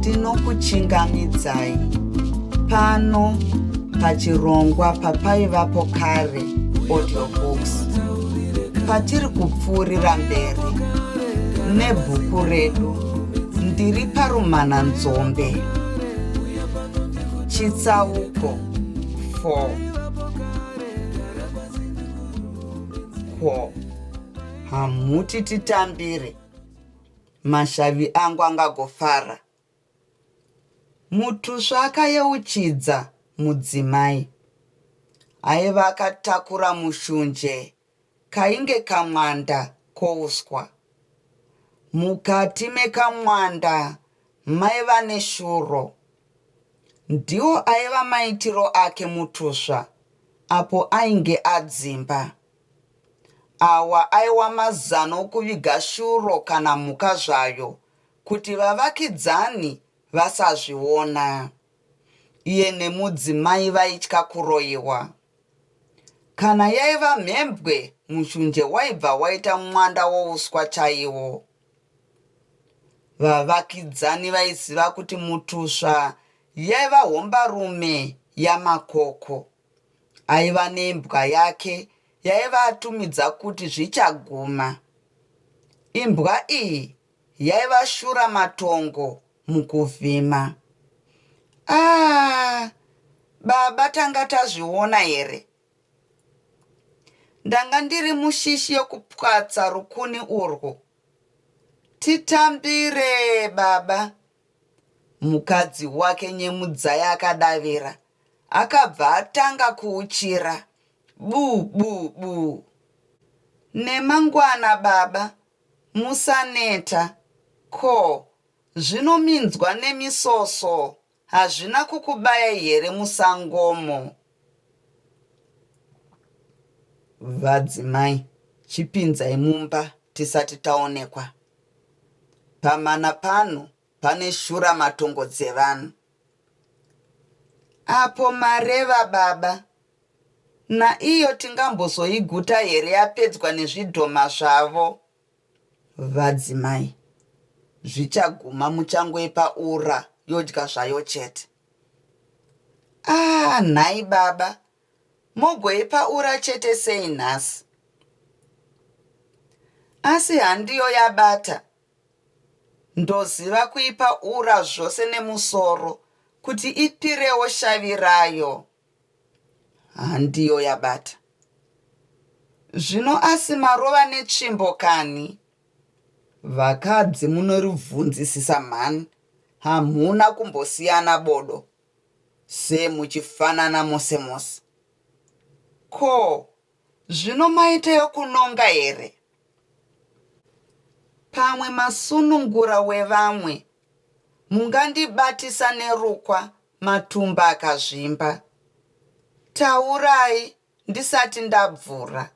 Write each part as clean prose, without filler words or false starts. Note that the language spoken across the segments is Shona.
Ndinokuchingamidzai pano pachirongwa papaivapo kare audiobooks patiri kupfuurira mberi nebhuku redu ndiri parumananzombe chitsauko 4 Ko hamuti titambire mashavi angu angagofara Mutusva akayeuchidza mudzimai aiva akatakura mushunje kainge kamwanda kouswa. Mukati mekamwanda maiva neshuro. Ndiwo aiva maitiro ake Mutusva apo ainge adzimba. Awa aiwa mazano okuviga shuro kana mhuka zvayo kuti vavakidzani vasazviona. Iye nemudzimai vaitya kuroyiwa. Kana yaiva mhembwe mushunje waibva waita mwanda wouswa chaiwo. Vavakidzani vaiziva kuti Mutusva yaiva hombarume yaMakoko. Aiva nembwa yake yaiva atumidza kuti Zvichaguma. Imbwa iyi yaiva shuramatongo mukuvhima. Ah, baba tanga tazviona here? Ndanga ndiri mushishi yokupwatsa rukuni urwu. Titambire baba. Mukadzi wake Nyemudzai akadavira. Akabva atanga kuuchira. Bu bu bu. Nemangwana baba, Musaneta. Ko, zvino minzwa nemisoso hazvina kukubayai here musangomo? Vadzimai, chipinzai mumba tisati taonekwa. Pamana pano pane shuramatongo dzevanhu. Apo mareva baba, Naiyo tingambozoiguta here yapedzwa nezvidhoma zvavo? Vadzimai, zvichaguma muchangoipa ura yodya zvayo chete. Ah nhai baba, mogoipa ura chete sei nhasi? Asi handiyo yabata. Ndoziva kuipa ura zvose nemusoro kuti ipirewo shavi rayo. Handiyo yabata. Zvino asi marova netsvimbo kani? Vakadzi munoribvunzisisa mhani hamuna kumbosiyana bodo. Sei muchifanana mose mose? Ko zvino maita yokunonga here? Pamwe masunungura wevamwe mungandibatisa nerukwa matumba akazvimba. Taurai ndisati ndabvura.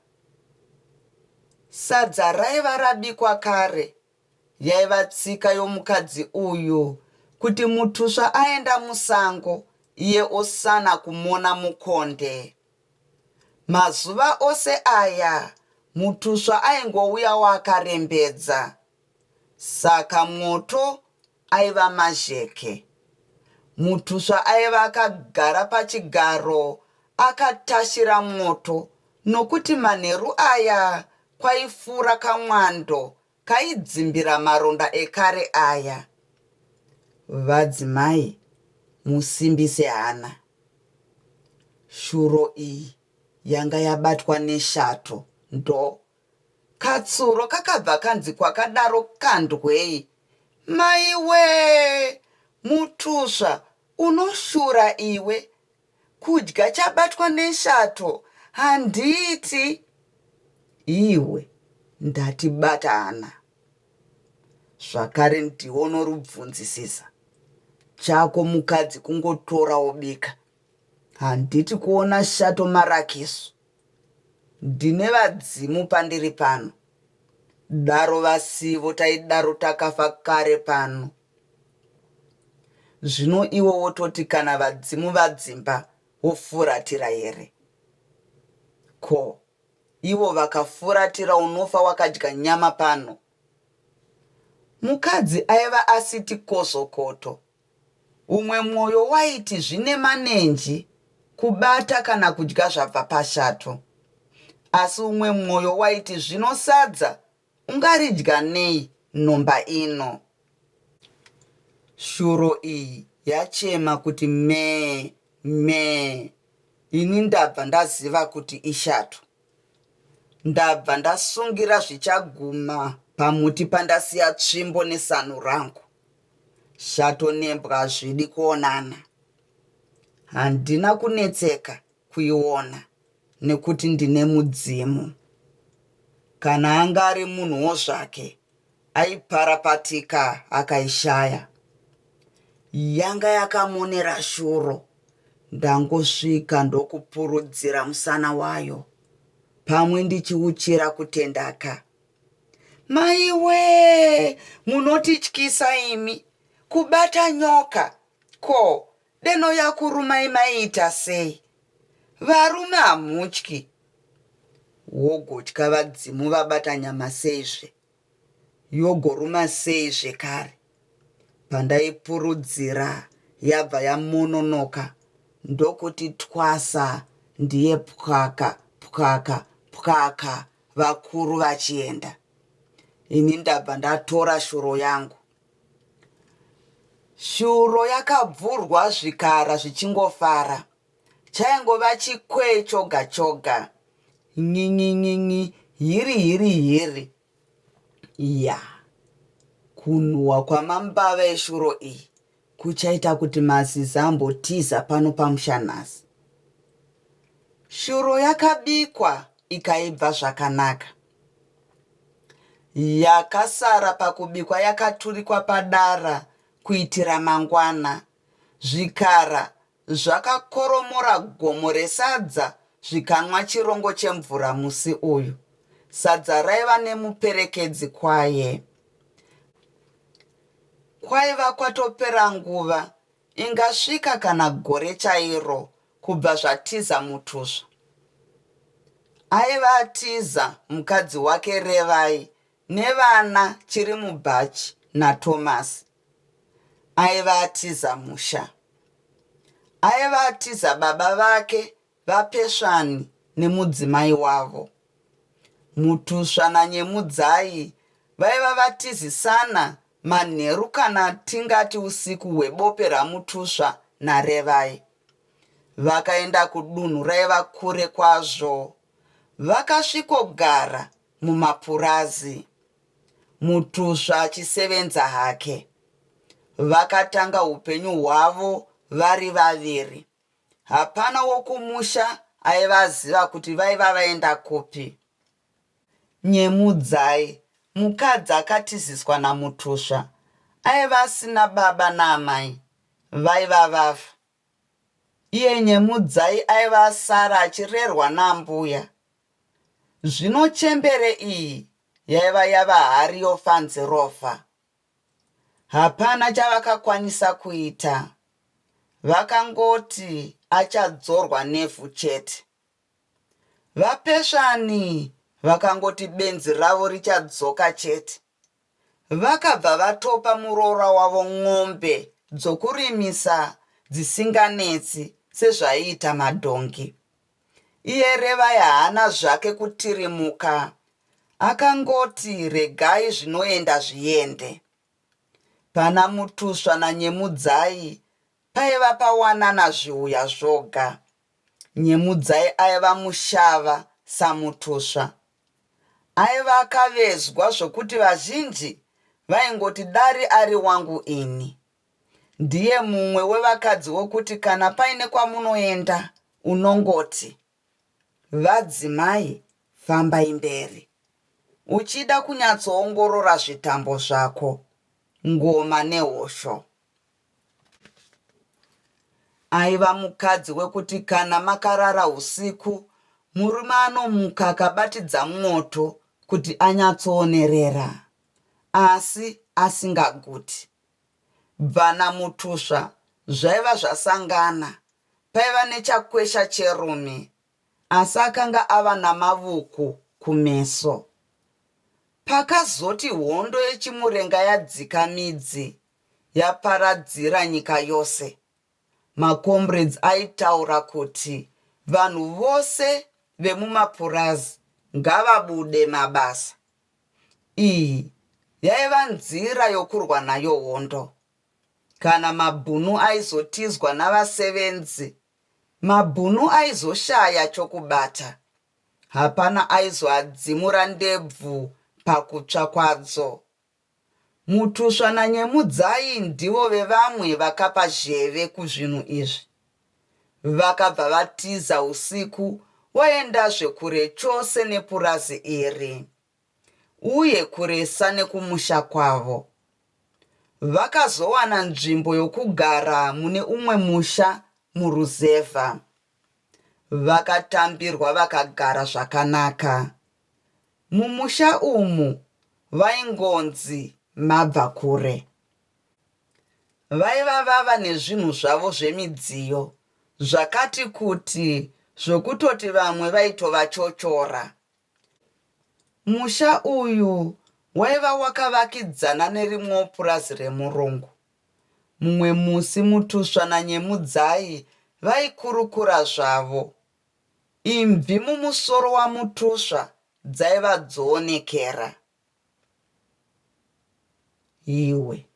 Sadza raiva rabikwa kare. Yaiva tsika yomukadzi uyu kuti Mutusva aenda musango iye osana kumona mukonde. Mazuva ose aya Mutusva aingouyawo akarembedza. Saka mwoto aiva mazheke. Mutusva aiva akagara pachigaro akatashira mwoto nokuti manheru aya kwaifura kamwando kaidzimbira maronda ekare aya. Vadzimai musimbise hana. Shuro iyi yanga yabatwa neshato ndo Katsuro kakabva kanzi kwakadaro kandwei. Maiwee! Mutusva unoshura iwe. Kudya chabatwa neshato handiti? Iwe ndati bata hana. Zvakare ndiwe unorubvunzisisa. Chako mukadzi kungotora wobika. Handiti kuona shato marakiso. Ndine vadzimu pandiri pano. Daro vasivo taidaro takafa kare pano. Zvino iwe wototi kana vadzimu vadzimba wofuratira here? Ko ivo vakafuratira unofa wakadya nyama pano? Mukadzi aiva asiti kozokoto. Umwe mwoyo waiti zvine manenji kubata kana kudya zvabva pashato. Asi umwe mwoyo waiti zvino sadza ungaridya nei nhomba ino? Shuro iyi yachema kuti mee mee ini ndabva ndaziva kuti ishato. Ndabva ndasungira zvichaguma pamuti pandasiya tsvimbo nesanhu rangu. Shato nembwa hazvidi kuonana. Handina kunetseka kuiona nekuti ndine mudzimu. Kana anga ari munhuwo zvake aiparapatika akaishaya. Yanga yakamonera shuro ndangosvika ndokupurudzira musana wayo pamwe ndichiuchira kutendaka. Maiwee munotityisa imi kubata nyoka ko deno yakurumai maiita sei? Varume hamutyi. Wogotya vadzimu vabata nyama seizve? Yogoruma sei zvekare? Pandaipurudzira yabva yamononoka ndokuti twasa ndiye pwaka pwaka pwaka vakuru vachienda. Ini ndabva ndatora shuro yangu. Shuro yakabvurwa zvikara zvichingofara. Chaingova chikwee choga choga. Nyinyinyinyi hiri hiri hiri. Ya. Kunhuhwa kwamambava eshuro iyi kuchaita kuti mazizi ambotiza pano pamusha nhasi. Shuro yakabikwa ikaibva zvakanaka. Yakasara pakubikwa yakaturikwa padara kuitira mangwana. Zvikara zvakakoromora gomo resadza zvikanwa chirongo chemvura musi uyu. Sadza raiva nemuperekedzi kwaye. Kwaiva kwatopera nguva ingasvika kana gore chairo kubva zvatiza Mutusva. Aiva atiza mukadzi wake Revai nevana Chirimubhachi naThomas. Aiva atiza musha. Aiva atiza baba vake VaPesvani nemudzimai wavo. Mutusva naNyemudzai vaiva vatizisana manheru kana tingati usiku hwebope raMutusva naRevai. Vakaenda kudunhu raiva kure kwazvo vakasvikogara mumapurazi. Mutusva achisevenza hake. Vakatanga upenyu hwavo vari vaviri. Hapana wokumusha aivaziva kuti vaiva vaenda kupi. Nyemudzai, mukadzi akatiziswa naMutusva, aiva asina baba naamai, vaiva vafa. Iye Nyemudzai aiva asara achirerwa naambuya. Zvino chembere iyi yaiva yava hari yofanzirofa. Hapana chavakakwanisa kuita, vakangoti achadzorwa nevhu chete. VaPesvani vakangoti benzi ravo richadzoka chete. Vakabva vatopa muroora wavo n'ombe dzokurimisa dzisinganetsi sezvaiita madhongi. Iye Revai haana zvake kutirimuka Akangoti regai zvinoenda zviende. Pana Mutusva naNyemudzai paiva pawanana zviuya zvoga. Nyemudzai aiva mushava saMutusva. Aiva akavezwa zvokuti vazhinji vaingoti dari ari wangu ini. Ndiye mumwe wevakadzi wokuti kana paine kwamunoenda unongoti. Vadzimai fambai mberi. Uchida kunyatsoongorora zvitambo zvako. Ngoma nehosho. Aiva mukadzi wekuti kana makarara husiku murume anomuka akabatidza mwoto kuti anyatsoonerera asi asingaguti. Bvana Mutusva zvaiva zvasangana, paiva nechakwesha cherume asi akanga ava namavuku kumeso. Pakazoti hondo yeChimurenga yadzika midzi yaparadzira nyika yose, macomrades aitaura kuti vanhu vose vemumapurazi ngavabude mabasa. Iyi yaiva nzira yokurwa nayo hondo. Kana mabhunu aizotizwa navasevenzi, mabhunu aizoshaya chokubata. Hapana aizoadzimura ndebvu pakutsva kwadzo. Mutusva naNyemudzai ndivo vevamwe vakapa zheve kuzvinhu izvi. Vakabva vatiza usiku voendazve kure chose nepurazi iri uye kuresa nekumusha kwavo. Vakazowana nzvimbo yokugara mune umwe musha muruzevha. Vakatambirwa vakagara zvakanaka. Mumusha umu vaingonzi mabvakure. Vaiva vava nezvinhu zvavo zvemidziyo zvakati kuti zvokutoti vamwe vaitovachochora. Musha uyu waiva wakavakidzana nerimwewo purazi remurungu. Mumwe musi Mutusva naNyemudzai vaikurukura zvavo. Imvi mumusoro waMutusva dzaiva dzoonekera. Iwe,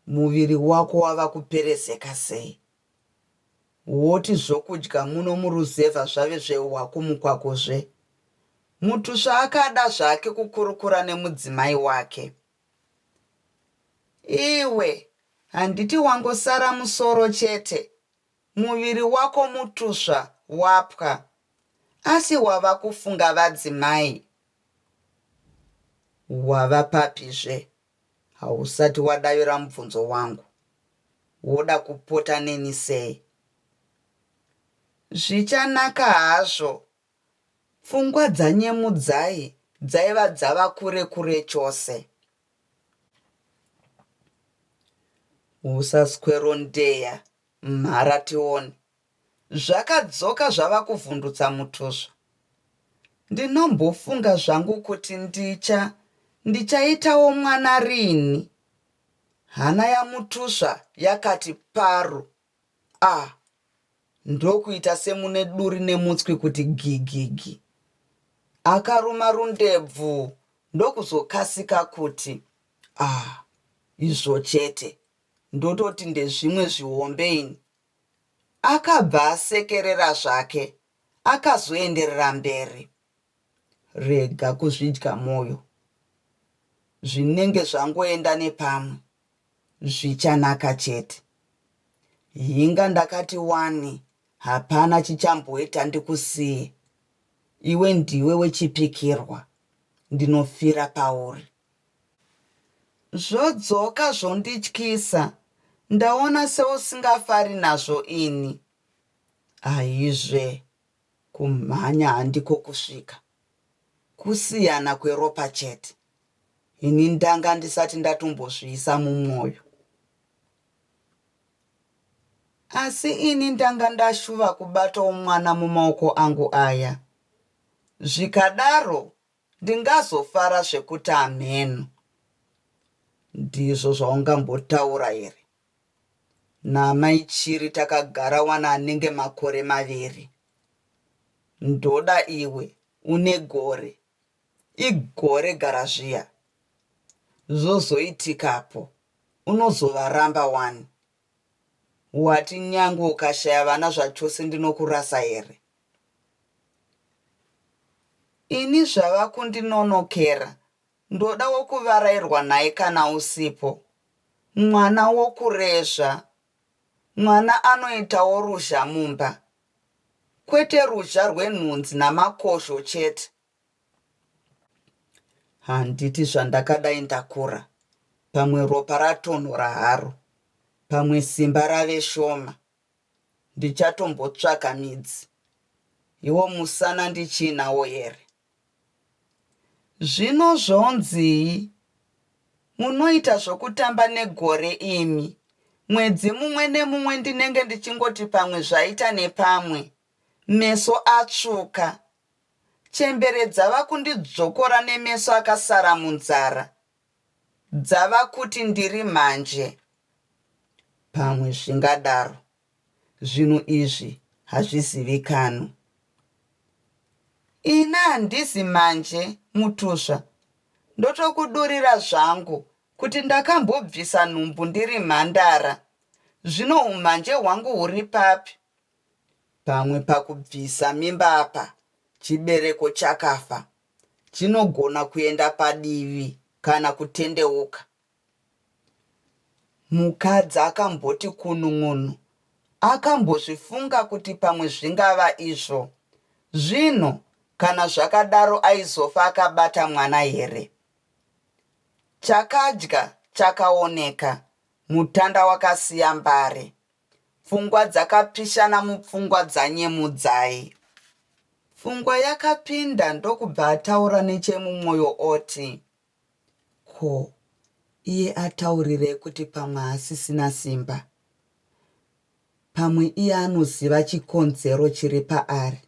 muviri wako wava kuperezeka sei? Woti zvokudya muno muruzevha zvave zvehwakumukwakuzve? Mutusva akada zvake kukurukura nemudzimai wake. Iwe, handiti wangosara musoro chete? Muviri wako mutusva wapwa asi wava kufunga vadzimai. Wava papizve? Hausati wadavira mubvunzo wangu. Woda kupota neni sei? Zvichanaka hazvo. Pfungwa dzaNyemudzai dzaiva dzava kure kure chose. Usaswerondeya mhara tione. Zvakadzoka zvava kuvhundutsa Mutusva. Ndinombofunga zvangu kuti ndicha ndichaitawo mwana rini. Hana yaMutusva yakati paru a ndokuita semune duri nemutswi kuti gigigi. Akaruma rundebvu ndokuzokasika kuti, Ah, izvo chete, ndototi ndezvimwe zvihombe ini. Akabva asekerera zvake akazoenderera mberi. Rega kuzvidya moyo. Zvinenge zvangoenda nepamwe. Zvichanaka chete. Hinga ndakati wani hapana chichamboita ndikusiye. Iwe ndiwe wechipikirwa. Ndinofira pauri. Zvodzoka zvondityisa ndaona seusingafari nazvo ini. Aizve kumhanya handiko kusvika. Kusiyana kweropa chete. Ini ndanga ndisati ndatombozviisa mumwoyo. Asi ini ndanga ndashuva kubatawo mwana mumaoko angu aya. Zvikadaro ndingazofara zvekuti hamheno. Ndizvo zvaungambotaura here? Naamai Chiri takagara wana anenge makore maviri. Ndoda iwe une gore. Igore gara zviya. Zvozoitikapo unozovaramba wani. Wati nyangwe ukashaya vana zvachose ndinokurasa here? Ini zvava kundinonokera ndoda wokuvarairwa naye kana usipo. Mwana wokurezva. Mwana anoitawo ruzha mumba. Kwete ruzha rwenhunzi namakosho chete. Handiti zvandakadai ndakura. Pamwe ropa ratonhora haro, pamwe simba rave shoma. Ndichatombotsvaka midzi. Iwo musana ndichiinawo here? Zvino zvonzii? Munoita zvokutamba negore imi. Mwedzi mumwe nemumwe ndinenge ndichingoti pamwe zvaita nepamwe. Meso atsvuka. Chembere dzava kundidzvokora nemeso akasara munzara. Dzava kuti ndiri mhanje. Pamwe zvingadaro. Zvinhu izvi hazvizivikanwi. Ini handizi manje mutusva. Ndotokudurira zvangu kuti ndakambobvisa nhumbu ndiri mhandara. Zvino humhanje hwangu huri papi? Pamwe pakubvisa mimba apa chibereko chakafa. Chinogona kuenda padivi kana kutendeuka. Mukadzi akamboti kunun'unu akambozvifunga kuti pamwe zvingava izvo. Zvino kana zvakadaro aizofa akabata mwana here? Chakadya chakaoneka, mutanda wakasiya mbare. Pfungwa dzakapishana mupfungwa dzaNyemudzai. Pfungwa yakapinda ndokubva ataura nechemumwoyo oti, Ko iye ataurirei kuti pamwe haasisina simba? Pamwe iye anoziva chikonzero chiri paari.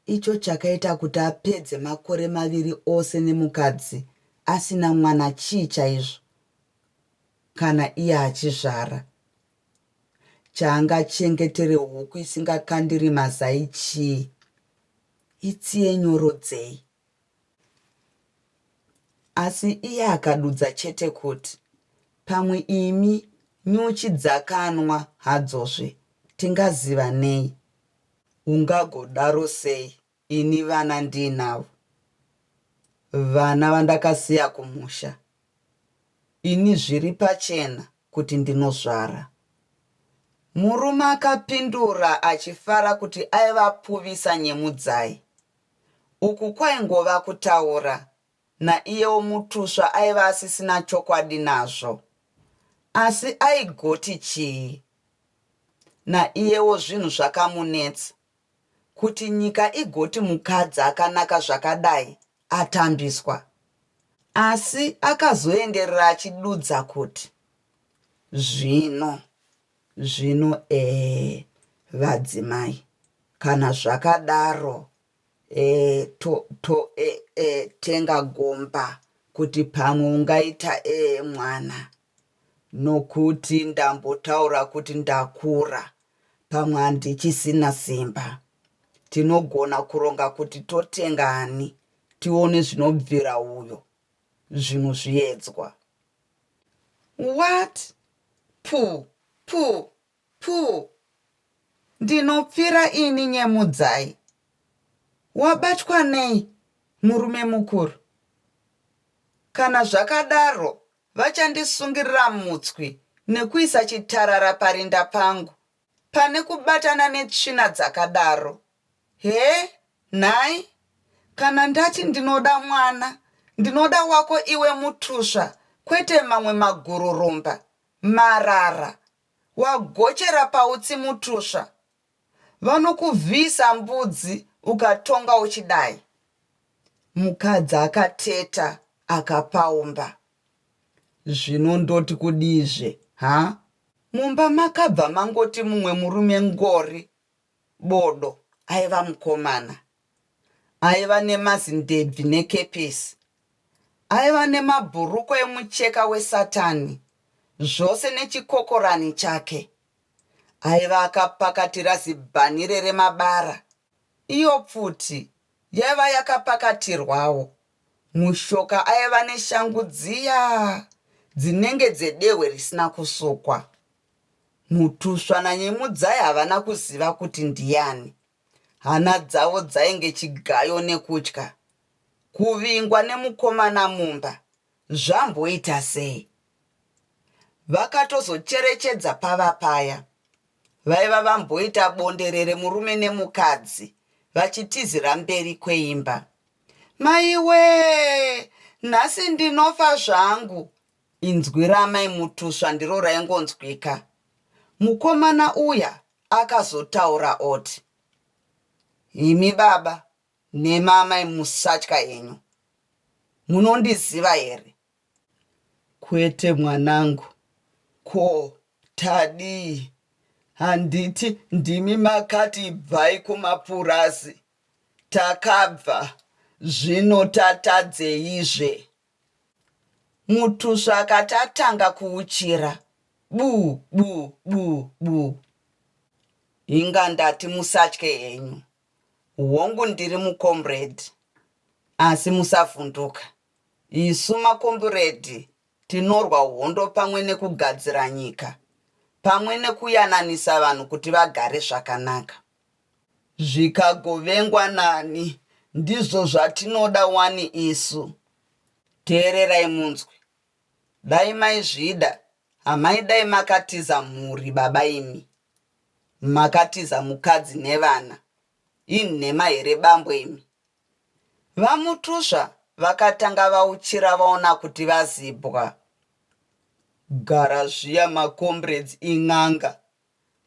Icho chakaita kuti apedze makore maviri ose nemukadzi asina mwana chii chaizvo kana iye achizvara? Chaangachengetere huku isingakandiri mazai chii? Itsiye nyoro dzei? Asi iye akadudza chete kuti, Pamwe imi nyuchi dzakanwa hadzozve, tingaziva nei? Ungagodaro sei ini vana ndiinavo? Vana vandakasiya kumusha. Ini zviri pachena kuti ndinozvara. Murume akapindura achifara kuti aiva apuvisa Nyemudzai. Uku kwaingova kutaura, naiyewo Mutusva aiva asisina chokwadi nazvo. Asi aigoti chii? Naiyewo zvinhu zvakamunetsa. Kuti nyika igoti mukadzi akanaka zvakadai atambiswa. Asi akazoenderera achidudza kuti, Zvino, Zvino, ee, vadzimai, kana zvakadaro, e, to, to, e, e, tenga gomba kuti pamwe ungaita e, mwana. Nokuti ndambotaura kuti ndakura, pamwe handichisina simba. Tinogona kuronga kuti totenga ani, tione zvinobvira uyo, zvinhu zviedzwa. What? Puu! Puu! Puu! Ndinopfira ini Nyemudzai. Wabatwa nei murume mukuru? Kana zvakadaro vachandisungirira mutswi nekuisa chitarara parinda pangu pane kubatana netsvina dzakadaro. Hee nhai? Kana ndati ndinoda mwana, ndinoda wako iwe mutusva kwete mamwe magururumba, marara. Wagochera pautsi mutusva. Vanokuvhiisa mbudzi ukatonga uchidai. Mukadzi akateta akapaumba. Zvino ndoti kudiizve, ha? Mumba makabva mangoti mumwe murume ngori Bodo aiva mukomana. Aiva nemazindebvi nekepesi. Aiva nemabhurukwa emucheka wesatani, zvose nechikokorani chake. Aiva akapakatira zibhanire remabara. Iyo pfuti yaiva yakapakatirwawo. Mushoka aiva neshangu dziya dzinenge dzedehwe risina kusukwa. Mutusva naNyemudzai havana kuziva kuti ndiyani. Hana dzavo dzainge chigayo nekutya. Kuvingwa nemukomana mumba zvamboita sei? Vakatozocherechedza pava paya. Vaiva vamboita bonderere murume nemukadzi vachitizira mberi kweimba. Maiwee! Nhasi ndinofa zvangu! Inzwi raMai Mutusva ndiro raingonzwika. Mukomana uya akazotaura oti, Imi baba nema amai musatya henyu. Munondiziva here? Kwete mwanangu. Ko tadii? Handiti ndimi makati ibvai kumapurazi? Takabva, zvino tatadzeizve? Mutusva akati atanga kuuchira, bu bu bu bu. Inga ndati musatye henyu. Hongu ndiri mucomrade, asi musavhunduka. Isu makomburedhi tinorwa hondo pamwe nekugadzira nyika, pamwe nekuyananisa vanhu kuti vagare zvakanaka. Zvikagovengwa nani ndizvo zvatinoda wani isu. Teererai munzwe. Dai maizvida hamaidai makatiza mhuri baba imi. Makatiza mukadzi nevana. Inhema here bambo imi? VaMutusva vakatanga vauchira vaona kuti vazibwa. Gara zviya macomrades in'anga.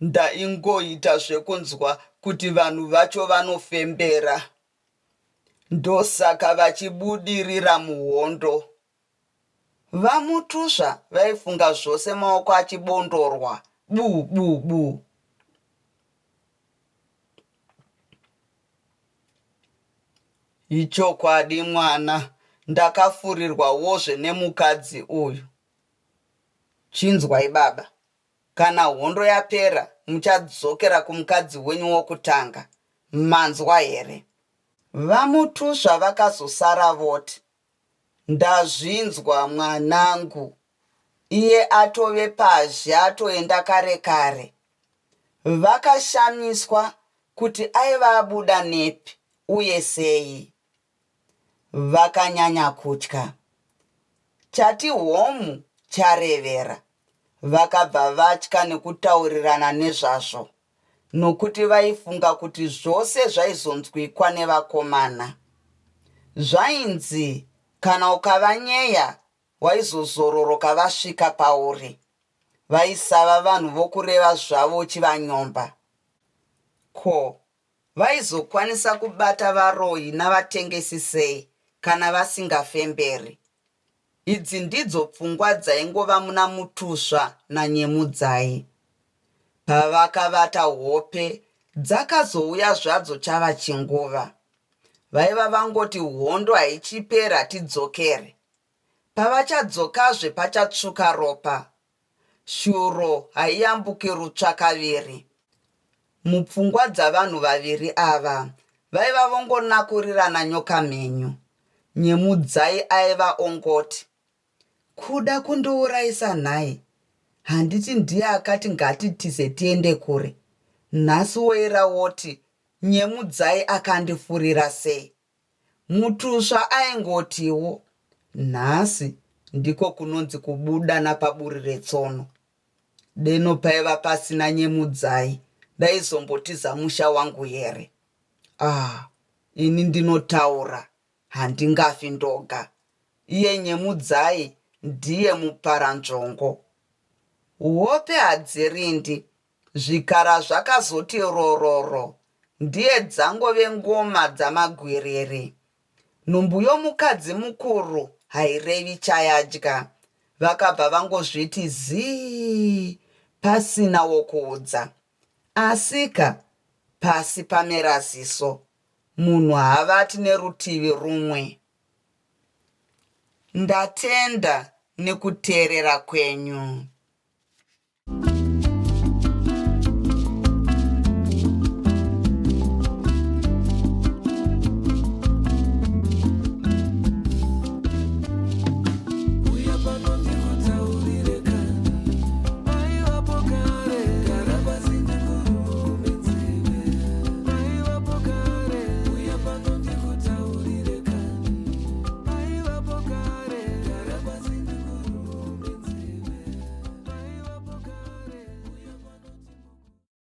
Ndaingoita zvekunzwa kuti vanhu vacho vanofembera. Ndosaka vachibudirira muhondo. VaMutusva vaifunga zvose maoko achibondorwa bu bu bu. Ichokwadi mwana ndakafurirwa wozve nemukadzi uyu. Chinzwai baba, kana hondo yapera muchadzokera kumukadzi wenyu wokutanga. Manzwa here? VaMutusva vakazosara voti, Ndazvinzwa mwanangu. Iye atove pazhe atoenda kare kare. Vakashamiswa kuti aiva abuda nepi uye sei. Vakanyanya kutya. Chati homu charevera. Vakabva vatya nekutaurirana nezvazvo nokuti vaifunga kuti zvose zvaizonzwikwa nevakomana. Zvainzi kana ukavanyeya waizozororoka vasvika pauri. Vaisava vanhu vokureva zvavo uchivanyomba. Ko, vaizokwanisa kubata varoyi navatengesi sei kana vasingafemberi? Idzi ndidzo pfungwa dzaingova muna Mutusva naNyemudzai. Pavakavata hope dzakazouya zvadzo chava chinguva. Vaiva vangoti hondo haichipera tidzokere. Pavachadzokazve pachatsvuka ropa. Shuro haiyambuki rutsva kaviri. Mupfungwa dzavanhu vaviri ava vaiva vongonakurirana nyoka mhenyu. Nyemudzai aiva ongoti, Kuda kundiurayisa nhai? Handiti ndiye akati ngatitize tiende kure? Nhasi woira woti Nyemudzai akandifurira sei? Mutusva aingotiwo, Nhasi ndiko kunonzi kubuda napaburi retsono. Deno paiva pasina Nyemudzai ndaizombotiza musha wangu here? Ah, ini ndinotaura handingafi ndoga. Iye Nyemudzai ndiye muparanzvongo. Hope hadzirindi, Zvikara zvakazoti rororo ndiye dzangove ngoma dzamagwiriri. Nhumbu yomukadzi mukuru hairevi chayadya. Vakabva vangozviti zii pasina wokuudza. Asika pasi pamera ziso. Munhu haavati nerutivi rumwe. Ndatenda nekuteerera kwenyu.